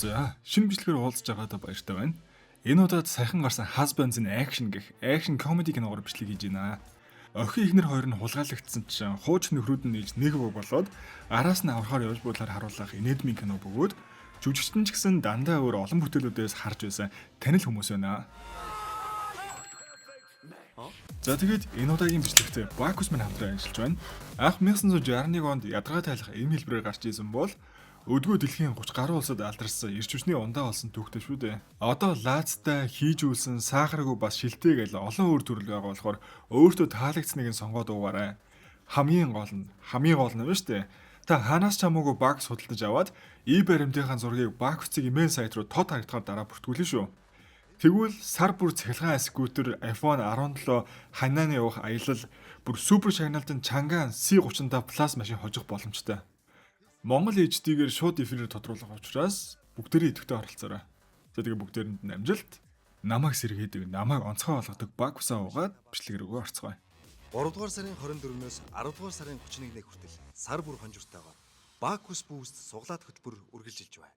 За, шинэ бичлэгээр уулзж байгаадаа баяртай байна. Энэ удаад саяхан гарсан Husbands in Action гэх action comedy киногоор бичлэг хийж байна. Охин эхнэр хоёр нь хулгайлагдсан чинь хууч нөхрүүд нь нийлж нэг бог болоод араас нь аврахаар явж буудлаар харуулах инээдмийн кино бөгөөд жүжигчдэн ч гэсэн дандаа өөр олон бүтээлүүдээс харж байсан танил хүмүүс байна. За, тэгээд энэ удаагийн бичлэгтээ Бакус минь хамтран ажиллаж байна. Анх 1961 онд ядаргаа тайлах эм хэлбэрээр гарч исэн бол өдгөө дэлхийн 30 гаруй улсад алдарсан эрч хүчний ундаа болсон түүхтэй шүү дээ. Одоо лаазтай, хийжүүлсэн, сахаргүй бас шилтэй гэл олон өөр төрөл байгаа болохоор өөртөө таалагдсныг нь сонгоод уугаарай. Хамгийн гол нь юм шүү дээ. Та хаанаас ч хамаагүй Бакус худалдаж аваад и баримтынхаа зургийг Бакусыг имэйл сайт руу тод харагдахаар дараа бүртгүүлнэ шүү. Тэгвэл сар бүр цахилгаан скутер, iPhone 17, Ханааны явах аялал, бүр супер шагналтын Changan C35 Plus машин хожих боломжтой. Монгол HD-гээр шууд эфирээр тодруулах учраас бүгдээрээ идэвхтэй оролцоорой. За, тэгээ бүгдээрэнд нь амжилт. Намайг сэргээдэг, намайг онцгой болгодог Бакусаа уугаад бичлэг рүүгээ орцгоё. 3 дугаар сарын 24-өөс 10 дугаар сарын 31-ний хүртэл сар бүр хонжиртойгоор Бакус Boost суглаат хөтөлбөр үргэлжилж байна.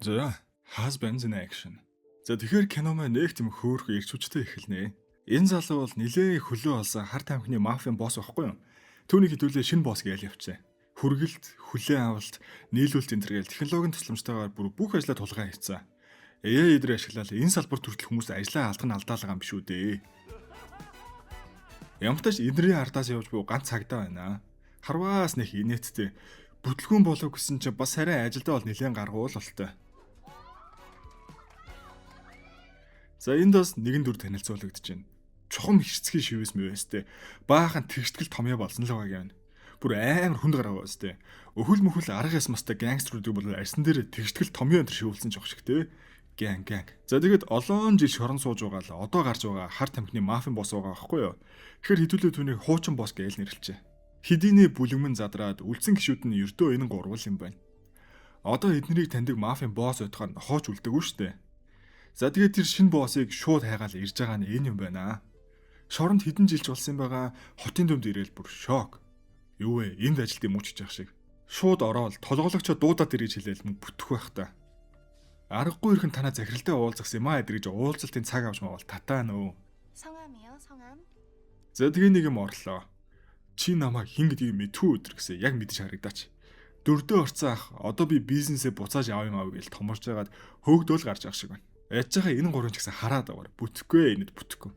За, Husbands in Action. За, тэгэхээр кино маань нэг тийм хөөрхөн эрч хүчтэй эхэлнэ. Энэ залуу бол нилээн хөлөө олсон хар тамхины мафийн босс байхгүй юу? Түүнийг хэдүүлээ шинэ босс гээл явчихъя. Хүргэлт, хүлээн авалт, нийлүүлэлт энэ төр гээл технологийн тусламжтайгаар бүр бүх ажлаа тулгаан хийцэн. AI эдэр ашиглаад энэ салбар хүртэл хүмүүс ажлаа алдах нь алдаалгаа юм биш үү дээ. Ямартай ч эднэрийн ардаас явж буй ганц цагдаа байна. Харваас нэг инээдтэй. Бүтлгүүн болов гэсэн чинь бас арай ажилдаа бол нэлээд гаргуул болтой. За, энд бас нэгэн дүр танилцуулагдаж байна. Чухам хэрцгий шивээс мэвэстэй. Баахан тэгштгэл томьёо болсон л байгаа юм. Бүр амар хүнд гараа байстэй. Өхөл мөхөл арга ясмастай гангстеруудыг бол арьсан дээр тэгштгэл томьёо энэ шивүүлсэн ч явах шиг те. Gang gang. За, тэгээд олон жил шорон сууж байгаа л одоо гарч байгаа хар тамхины мафийн босс байгаа байхгүй юу? Тэгэхээр хэдүүлээ түүнийг хуучин босс гэж нэрлэжээ. Хэдийнэ бүлэгмэн задраад үлдсэн гишүүд нь ердөө энэ гурвал юм байна. Одоо эднэрийг таньдаг мафийн босс байтугай нохооч үлдээгүй шүү дээ. За, тэгээд тэр шинэ боссыг шууд хайгаал ирж байгаа нь энэ юм байна. Шоронд хэдэн жилч болсон юм байгаа, хотын дүмд ирээл бүр шок. Юу вэ? Энд ажилт юм уу ч гэж шиг. Шууд ороод толгоологчоо дуудаад ирэж хэлээл мөн бүтэх байх та. Аргагүй ирхэн танаа захиралтай уулзах юм аа гэж уулзалтын цаг авч маавал татаа нөө. 성함이요, 성함. За, тэгээ нэг юм орлоо. Чи намайг хэн гэдгийг мэдхүү өдр гэсэн яг мэдэж харагдаач. Дөрдөө орцсон ах одоо би бизнесээ буцааж авах юм аа гэж томорж байгаад хөөгдөөл гарч байгаа шиг байна. Яаж байгаа энэ гурван ч гэсэн хараад аваар. Бүтэхгүй энэд бүтэхгүй.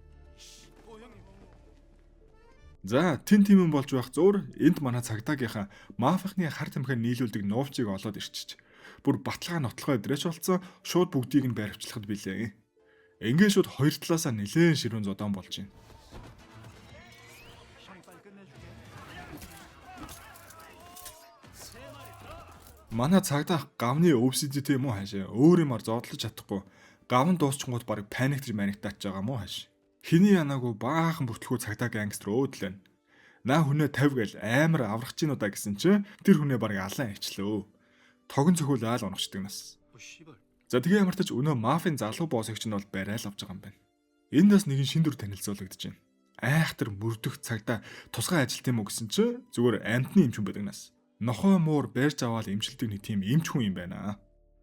За, тэн тимэн болж байх зур энд манай цагдаагийнхаа мафийнхны хар тамхиар нийлүүлдэг нуувчийг олоод ирчиж. Бүр баталгаа нотлохоо өдрөөч болцсон, шууд бүгдийг нь баривчлахад билээ. Ингээд шууд хоёр талаасаа нилээн ширүүн зодоон болж байна. Манай цагдаа гавны OCD тийм үү хаашаа өөр юмар зоодлож чадахгүй гавн дуусчингууд баг паниктж маниктаач байгаа мó хааш. Хиний янаагүй баахан бүртлгүү цагдаа гангстер өөдлөн. Наа хүнээ 50 гээл амар аврах чинь удаа гэсэн чинь тэр хүнээ баг алан авчлөө. Тогон цохиул аал унагчдаг нас. За, тэгээ ямартаж өнөө мафийн залуу боссыг чинь бол барайл авч байгаа юм байна. Энд бас нэгэн шин дүр танилцуулагдаж байна. Айхтар мөрдөх цагдаа тусгай ажилт юм уу гэсэн чинь зүгээр амьтны эмч хүн байдаг нас. Нохой муур барьж аваад эмчилдэг нэг тийм эмч хүн юм байна.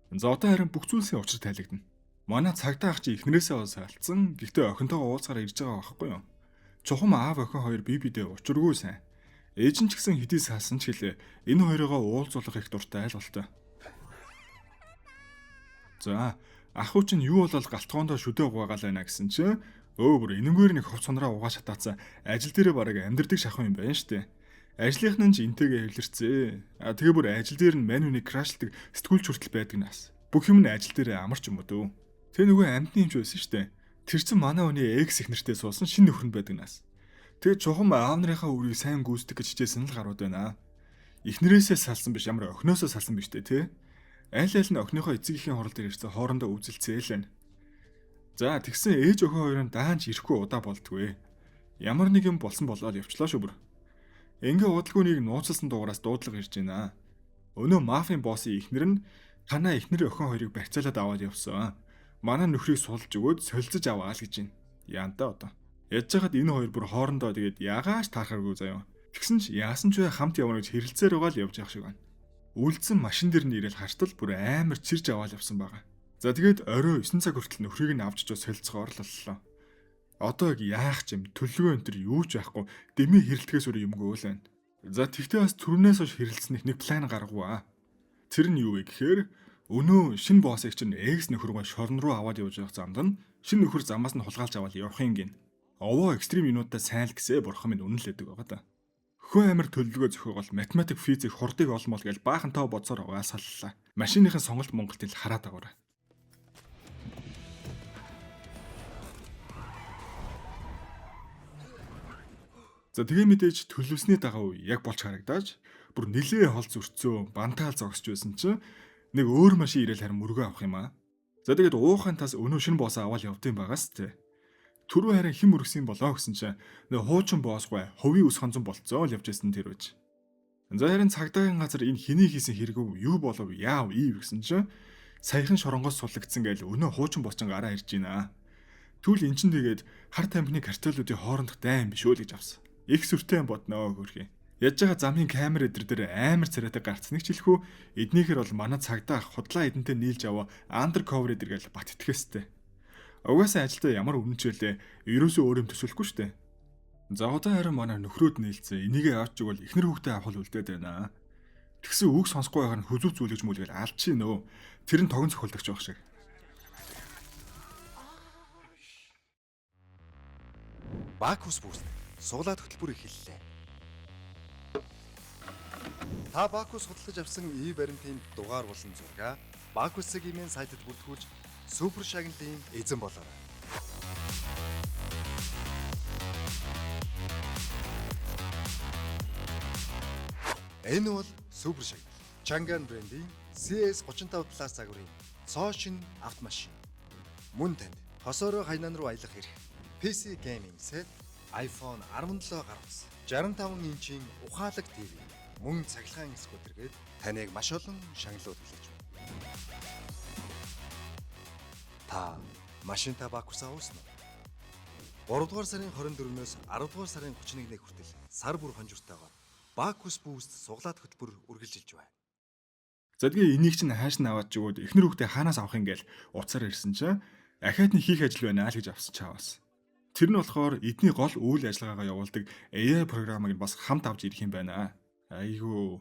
За, одоо харин бүх зүйлсийн учир тайлагдана. Манай цагдаа ах чи эхнэрээсээ бол салцсан. Гэхдээ охинтойгоо уулзахаар ирж байгаа байхгүй юу? Чухам аав охин хоёр бие биедээ учиргүй сайн. Ээж нь ч гэсэн хэдий салсан ч хэлээ. Энэ хоёрыгоо уулзуулах их дуртай айл болтой. За, ах уу чинь юу болол галтгоондоо шүдэ угаагаал байна гэсэн чинь өө бүр энэнгээр нэг хувц сунраа угаа шатаацсан, ажил дээрээ бараг амьдэрдэг шахуу юм байна штэ. Ажлынх нь ч энтэйгээ хэвлэрцээ. А тэгээ бүр ажил дээр нь мань үнийг crush лдаг сэтгүүлч хүртэл байдаг нас. Бүх юм нь ажил дээрээ амарч юм уу дөө. Тэгээ нөгөө амьтны юмч байсан штэ. Тэр чинь манай хүний ex их нэртэй суусан шинэ нөхөр нь байдаг нас. Тэгээ чухам аав нарынхаа үрийг сайн гүйцэтгэх гэж хичээсэн л гарууд байна. Эхнэрээсээ салсан биш, ямар охиноосоо салсан биш үү те. Аль аль нь охиныхоо эцэг эхийн хурал дээр ирсэн, хоорондоо үзэлцээл байна. За, тэгсэн ээж охин хоёр нь даанч ирэхгүй удаа болдгоо. Ямар нэг юм болсон болоод явчлаа шүү бүр. Ингээ удалгүй нэг нууцлсан дугаараас дуудлага ирж байна. Өнөө мафийн боссын эхнэр нь танаа эхнэр охин хоёрыг барьцаалаад аваад явсан. Манай нөхрийг сулж өгөөд солилцож аваа л гэж байна. Яантаа одоо. Ядж хахад энэ хоёр бүр хоорондоо тэгээд ягааш таархааргүй заяа. Тэгсэн ч яасан ч вэ, хамт явна гэж хэрэлцээр байгаа л явж явах шиг байна. Үлдсэн машин дээр нь ирээл хартал бүр амар чирж аваад явсан байгаа. За тэгээд орой 9 цаг хүртэл нөхрийг нь авч очиж солилцоогоор л боллоо. Одоо яг яах ч юм төлөвлөгөө энэ төр юу ч байхгүй дэмий хэрэлдэхээс өөр юмгүй л байна. За тэгтээ бас түрнээс хойш хэрэлдснийх нэг план гаргаваа. Тэр нь юу вэ гэхээр өнөө шинэ боссыг чинь X нөхөргөө шорон руу аваад явж байгаа замд нь шинэ нөхөр замаас нь хулгайлж аваад явах юм гин. Овоо экстрим юунуудаа сайн л гэсээ бурхан минь үнэн л гэдэг байгаа да. Хөө амир төлөвлөгөө зохиогоол математик, физик, хурдыг олмол гэж баахан тоо бодсоор угаасаллаа. Машиныхын сонголт Монголтыг л хараад агаарай. За тэгээ мэдээж төлөвсний дагуу яг болж харагдааж бүр нилээ хол зөрчсөө бантаал зогсож байсан чинь нэг өөр машин ирээл харин мөргөө авах юм аа. За тэгээд уухын тас өнөө шинэ боосоо аваад явдсан байгаас тээ. Түрүү харин хэн мөргсөн болоо гэсэн чинь нэг хуучин боосгүй хувийн ус хонзон болцоо л явж байсан тэр үж. За харин цагдаагийн газар энэ хэний хийсэн хэрэгв юу болов яав ив гэсэн чинь саяхан шоронгоос суллагдсан гээл өнөө хуучин боочин гараа ирж байна. Тэгвэл эн чинь тэгээд хар тамхины картелүүдийн хоорондох дайн биш үү л гэж авсан. Их сүртэй бодноо хөрхий. Яаж байгаа замын камер эдэр дээр амар царайтай гарцныг ч хэлэхүү эднийхэр бол манай цагдаа худлаа эдэнтэй нийлж аваа андерковер эдэр гээл бат итгэхстэй. Угаасаа ажилдаа ямар үнэнч байлээ ерөөсөө өөр юм төсөөлөхгүй штэ. За одоо харин манай нөхрөөд нийлцээ энийгээ авч игэл эхнэр хүүхдээ авах л үлдээд байна. Тэгсэн үг сонсохгүй байгаар нь хүзүү зүйлэж мүлгээл алчи нөө. Тэр нь тогон цохилдогч байх шиг. Бакус Boost суглаад хөтөлбөр эхэллээ. Та Бакус худалдаж авсан и баримтын дугаар болон зураг Бакус-ийн сайтад бүртгүүлж супер шагналын эзэн болоорой. Энэ бол супер шагнал. Чанган брендийн CS35 Plus загварын цоо шин автомашин. Мөн танд хосоороо хайнан руу аялах эрх, PC gaming set, iPhone 17 гаргасан, 65 инчийн ухаалаг TV, мөн цахилгаан скутер гээд таныг маш олон шагналууд хүлээж байна. Та машинта Бакусаа уусан уу? 3 дугаар сарын 24-өөс 10 дугаар сарын 31-ний хүртэл сар бүр хонжиртойгоор Бакус Boost суглаад хөтөлбөр үргэлжилж байна. За тэгээ энийг чинь хааш нь аваад чигүүд эхнэр хүүхдээ хаанаас авах юм гээл утсаар ирсэн чинь ахиад нь хийх ажил байна л гэж авсан чаавас. Тэр нь болохоор эдний гол үйл ажиллагаагаа явуулдаг AI програмыг бас хамт авч ирэх юм байна. Айгүү.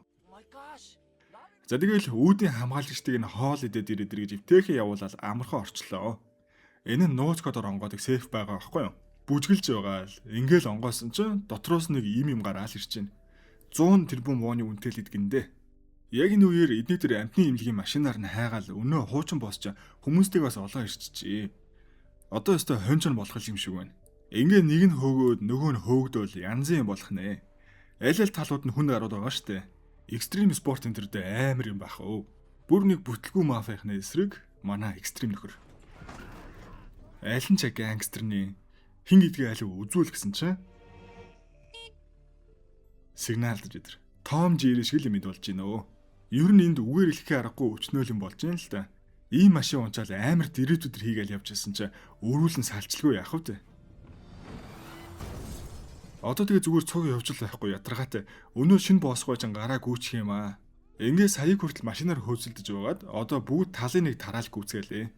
За тэгэл үүдийн хамгаалагчдыг нь хоол идээд ирээд гэж эвтэйхэн явуулаад амархан орчлоо. Энэ нь нууц кодоор онгоодог сейф байгаа байхгүй юу? Бүжгэлж байгаа л ингээл онгоосон чинь дотроос нэг им юм гараал ирж байна. 100 тэрбум воны үнэтэй л идгэндээ. Яг энэ үеэр эдний тэр амтны имлэгийн машинаар нь хайгаал өнөө хуучин босч хүмүүстэйг бас олон ирчихжээ. Одоо өстой хонч нь болох юм шиг байна. Ингээ нэг нь хөөгөөд нөгөө нь хөөгдөөл янзын юм болох нэ. Аль аль талууд нь хүн гарууд байгаа штэ. Экстрим спорт энэ төр дээр амар юм байх өө. Бүр нэг бүтлгүй мафийнхны эсрэг манай экстрим нөхөр. Аль нь ч гангстерны хин гэдгийг аль үзүүл гэсэн чинь сигналдаж идэр. Том Jerry шиг л юм болж байна өө. Ер нь энд үгээр хэлэхээ аргагүй өчнөөл юм болж байна л да. Ийм машин унчаал амар дэрэгдүүдэр хийгээл явж байсан чинь өрүүлэн салчлгүй яах вэ? Одоо тэгээ зүгээр цуг явж л байхгүй ядаргаатай. Өнөө шинэ боосгой чинь гараа гүйчих юм аа. Ингээ саяг хүртэл машинаар хөөцөлдөж байгаад одоо бүгд талын нэг тараал гүйцгээлээ.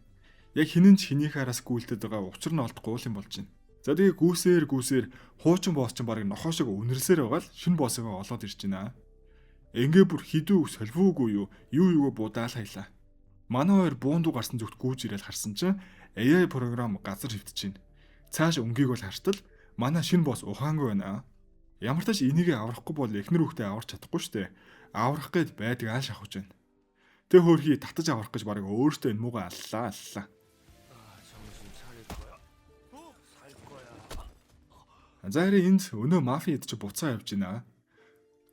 Яг хинэн ч хинийхээ араас гүйлтэд байгаа учир нь олдохгүй юм болж байна. За тэгээ гүйсээр гүйсээр хуучин босс чинь барыг нохоо шиг үнэрлсээр байгаа л шинэ боссыг олоод ирж байна. Ингээ бүр хідүү соливуугүй юу юу юугаа будаал хаялаа. Манай хоёр буунду гарсан зүгт гүйж ирээл харсан чинь AI програм газар хөвтөж байна. Цааш өнгийг бол хартал манай шинэ босс ухаангүй байна. Ямар ч тач энийг аврахгүй бол эхнэр хүүхдээ аварч чадахгүй штэ. Аврах гээд байдаг ааш авах байна. Тэ хөөрхий татаж аврах гэж барыг өөртөө энэ муугаа аллаа аллаа. За харин энд өнөө мафи эд чи буцаа явж байна.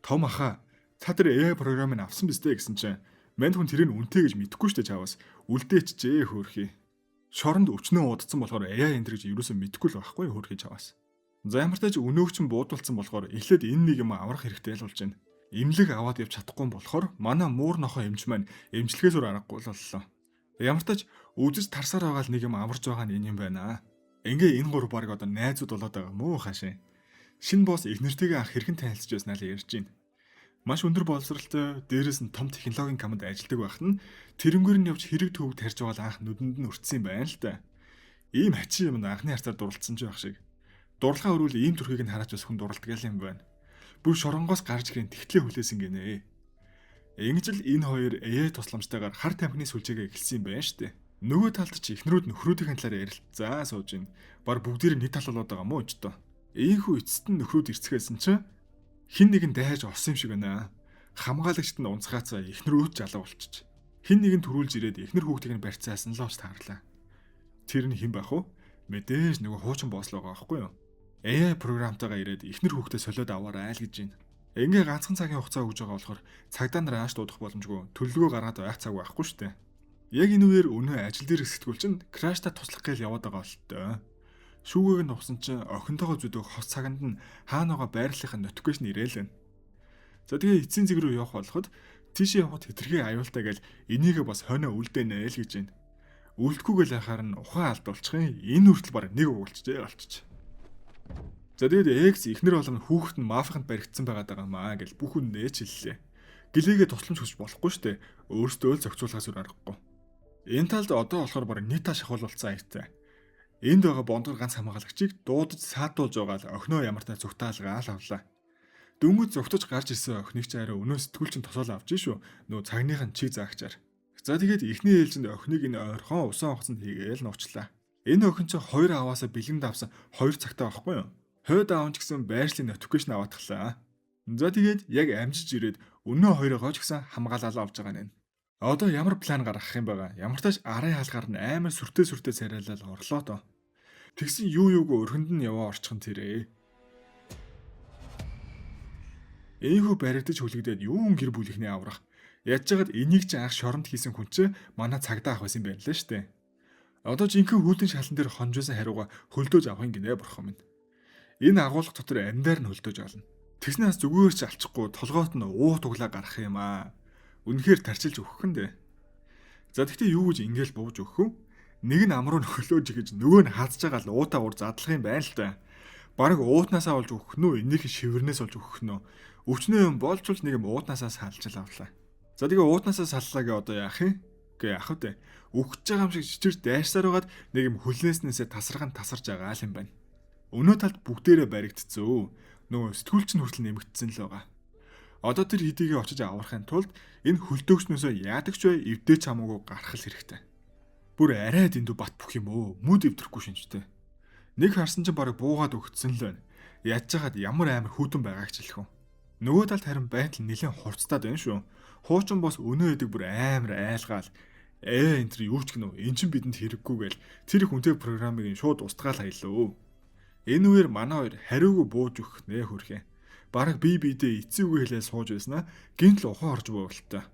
Том аха та тэр AI програмыг авсан биз дээ гэсэн чинь манд хүн тэрийг үнэтэй гэж мэдэхгүй штэ чаваас үлдээчжээ хөөрхий. Шоронд өчнөө удацсан болохоор AI энэ гэж юусоо мэдэхгүй л байхгүй хөөрхий чаваас. За ямар ч тач өнөөгч нь буудулсан болохоор эхлээд энэ нэг юм аврах хэрэгтэй л болж байна. Имлэг аваад явж чадахгүй болохоор манай муур нохоо эмч маань эмчлэхээс өөр аргагүй л боллоо. Ямар ч тач үзэж тарсаар байгаа л нэг юм аварж байгаа нь энэ юм байна. Ингээ энэ гур баг одоо найзууд болоод байгаа мөө хаашаа. Шинэ босс эхнэртэйгээ анх хэрхэн танилцж байснаа л ярьж байна. Маш өндөр боловсралтай, дээрээс нь том технологийн компанид ажилладаг байхад нь тэрнгээр нь явж хэрэг төвөг тарьж байгаа л анх нүдэнд нь өртсөн юм байна л да. Ийм хачин юм анхны харцаар дурлцсан ч байх шиг. Дурлахаа өрүүл ийм төрхийг нь хараач бас хүн дурладаг юм байна. Бүр шоронгоос гарч ирэн тэгтлээ хүлээсэн гинэ. Ингэж л энэ хоёр AI тусламжтайгаар хар тамхины сүлжээгээ эхэлсэн юм байна штэ. Нөгөө талд чи эхнэрүүд нөхрүүдийн талаар ярилцаа сууж гин. Бар бүгдээр нэг тал болоод байгаа мó ч тоо. Ийхүү эцэст нь нөхрүүд ирцгээсэн чинь хин нэгэн дайж олсон юм шиг байна. Хамгаалагчд нь унцгаацаа эхнэр өөд жалга болчих. Хин нэгэн төрүүлж ирээд эхнэр хүүхдийг нь барьцаасан л ооч таарлаа. Тэр нь хэн байх вэ? Мэдээж нөгөө хуучин босс л байгаа байхгүй юу? AI програмтайгаа ирээд эхнэр хүүхдээ солиод аваарай л гэж байна. Ингээ ганцхан цагийн хугацаа өгж байгаа болохоор цагдаа нар ааш дуудах боломжгүй. Төлөвлөгөө гаргаад байх цаг байхгүй шүү дээ. Яг энэ үеэр өнөө ажил дээр сэтгүүл чинь крашта туслах гээл яваад байгаа болтой. Шүүгээг нь ухсан чинь охинтойгоо зүдэх хос цаганд нь хаана байгаа байрлалынхаа notification ирээл байна. За тэгээ эцсийн зэг рүү явах болоход тийшээ явахад хэтэрхий аюултай гэл энийгээ бас хойноо үлдээнэ л гэж байна. Үлдэхгүйгээл яхаар нь ухаан алдуулчих юм. Энэ хүртэл баг нэг угалчжээ болчих. За тэгээд X эхнэр болгоно хүүхэд нь мафиханд баригдсан байгаад байгаа маа гэл бүх хүн нээч хэллээ. Гэлээгээ тусламж хүсэж болохгүй штэ. Өөрсдөө л зохицуулахаас өөр аргагүй. Энэ талд одоо болохоор баг нийт та шахуул болсон аятай. Энд байгаа бондгор ганц хамгаалагчийг дуудаж саатуулж байгаа л охиноо ямартай зүгтаалгаал авлаа. Дөнгөж зүгтаж гарч ирсэн охиныг ч арай өнөө сэтгүүлчин тосоол авч шүү. Нөө цагных нь чиг заагчаар. За тэгээд эхний ээлжинд охиныг энэ ойрхон усан онгоцонд хийгээл нуучлаа. Энэ охин чи хоёр аваасаа бэлэн давсан 2 цагтаа байхгүй юу? Хойд аав ч гэсэн байршлын notification аваатглаа. За тэгээд яг амжиж ирээд өнөө хоёроо ч гэсэн хамгаалал авч байгаа нэ. Одоо ямар план гаргах юм байгаа? Ямар тач арын хаалгаар нь амар сүртэй сүртэй царайлал орлоо доо. Тэгсэн юу юуг өрхөнд нь яваа орчихон тэрээ. Эйхүү баригдаж хүлэгдээд юун гэр бүлийнхний аврах. Ядж хагаад энийг чи анх шоронд хийсэн хүн чи манай цагдаа ах байсан юм байна лээ штэ. Одоо жинхэнэ хүлэн шалан дээр хонжсэн хариуга хөлдөөж авах юм гинэ бурхан минь. Энэ агуулга дотор амьдаар нь хөлдөөж олно. Тэгснээс зүгээр ч алчихгүй толгойт нь уу туглаа гарах юм аа. Үнэхээр тарчилж өгөх нь дээ. За тэгтээ юу гэж ингээл бууж өгөх вэ? Нэг нь амруу нөхлөөж гэж нөгөө нь хаацж байгаа л уутаа уур задлах юм байна л да. Бараг уутнаасаа олж өгөх нь үү? Энийх шивэрнээс олж өгөх нь үү? Өвчнөө юм болж л нэг юм уутнаасаа салж л авлаа. За тэгээ уутнаасаа саллаа гэ одоо яах юм? Гэ яах вэ? Өгч байгаа юм шиг чичирч дайрсаар байгаад нэг юм хүлнээснээсээ тасархан тасарч байгаа л юм байна. Өнөө талд бүгдээрээ баригдцөө. Нөгөө сэтгүүлч нь хүртэл нэмэгдсэн л байгаа. Одоо тэр хэдийгээ очиж аврахын тулд энэ хөлдөөгчнөөсөө яадаг ч бай эвдээч хамаагүй гарах л хэрэгтэй. Бүр арай дэндүү бат бүх юм өө. Мүд эвдрэхгүй шинжтэй. Нэг харсан чинь бараг буугаад өгцсөн л байна. Ядж хагаад ямар амар хүүтэн байгааг ч хэлэх үү. Нөгөө талд харин байдал нэлээд хурцтаад байна шүү. Хуучин бос өнөө эдэг бүр амар айлгаал. Энэ тэр юу ч гэнэ. Эн чин бидэнд хэрэггүй гээл тэр хүнтэй програмыг шууд устгаал хаялаа. Энэ үеэр манай хоёр хариугүй бууж өгөх нэ хөрхөө. Бараг бие биедээ эцсийн үгээ хэлээ сууж байснаа гинт л ухаан орж буултаа.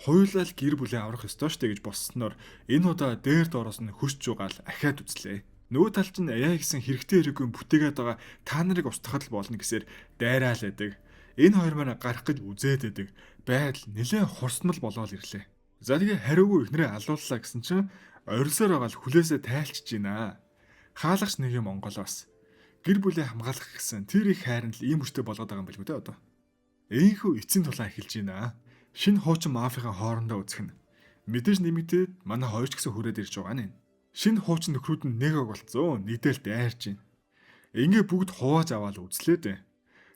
Хоёулаа л гэр бүлээ аврах ёстой штэ гэж боссноор энэ удаа дээр доороос нь хөшж угаал ахиад үзлээ. Нөгөө тал чинь AI гэсэн хэрэгтэй хэрэггүй бүтээгээд байгаа та нарыг устгахад л болно гэсээр дайраал байдаг. Энэ хоёр маань гарах гэж үзээд байдаг. Байдал нэлээд хурцмал болоод ирлээ. За тэгээ хариугүй эхнэрээ алууллаа гэсэн чинь орилсоор байгаа л хүлээсээ тайлчж байна. Хаалгач нэг юм Монголоос. Гэр бүлээ хамгаалах гэсэн тэр их хайр нь л ийм хүчтэй болгоод байгаа юм билгүй дээ одоо. Эйхүү эцсийн тулаан эхэлж байна. Шинэ хуучин мафийн хоорондоо үзэх нь. Мэдээж нэмэгдээд манай хоёр ч гэсэн хүрээд ирж байгаа нэ. Шинэ хуучин нөхрүүд нь нэг ог болцсон. Нийтэл дайрж байна. Ингээ бүгд хувааж аваад үзлээ дээ.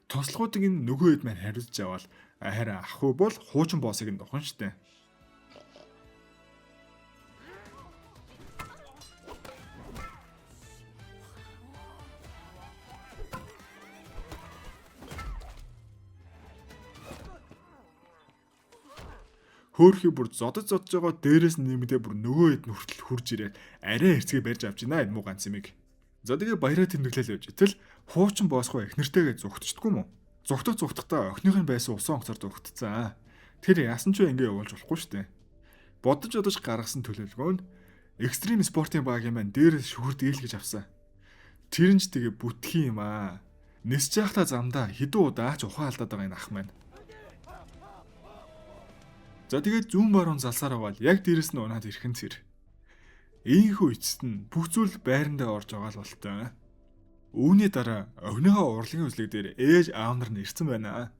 Туслахуудыг энэ нөгөө хэд маань хариуцж аваад харин ах уу бол хуучин боссыг нь духан штэ. Хөөхий бүр зодож зодж байгаа дээрээс нь нэмэгдээ бүр нөгөө хэд нь хүртэл хурж ирээд арай хэрцгий барьж авч байна энэ муу ганц юмыг. За тэгээ баяраа тэмдэглэл явж итэл хуучин боосгүй эхнэртэйгээ зүгтчихдгүй юм уу? Зүгтах зүгтахдаа охиных нь байсан усан онгоцоор зүгтцсэн. Тэр яасан ч вэ ингэ явуулж болохгүй шүү дээ. Бодож бодож гаргасан төлөвлөгөө нь экстрим спортын багийн маань дээрээс шүхэр дийлгэж авсан. Тэр нь ч тэгээ бүтгий юм аа. Нисэж байхдаа замдаа хэдэн удаа ч ухаан алдаад байгаа энэ ах маань. За тэгээд зүүн баруун залсаар аваад яг дээрэс нь унаад ирэх нь тэр. Ийхүү эцэст нь бүх зүйл байрандаа орж байгаа л болтой. Үүний дараа огныхоо урлагийн үзлэг дээр ээж аав нар нь ирсэн байна.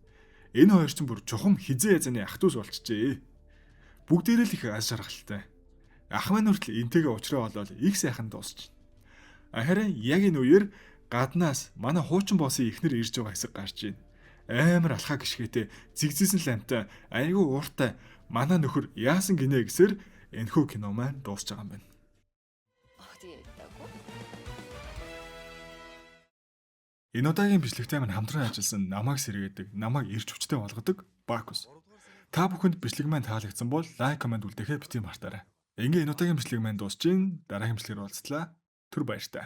Энэ хоёр чинь бүр чухам хизээ язаны ах дүүс болчихжээ. Бүгдээрээ л их аз жаргалтай. Ах маань хүртэл энтэйгээ уучраа болоод их сайхан дуусч. Харин яг энэ үеэр гаднаас манай хуучин боссын эхнэр ирж байгаа хэсэг гарч байна. Амар алхаа гიშгээтэй, зэгзээсэн ламтай, айгүй ууртай манай нөхөр яасан гинэ гэсээр энэхүү кино маань дуусч байгаа юм байна. 어디에 있다고? Энэ удаагийн бичлэгтэй маань хамтран ажилласан намайг сэргээдэг, намайг ирч хүчтэй болгодог Бакус. Та бүхэнд бичлэг маань таалагдсан бол лайк, коммент үлдээхээ битгий мартаарай. Ингээ энэ удаагийн бичлэг маань дуусч байна. Дараагийн бичлэгээр уулзлаа. Түр баяртай.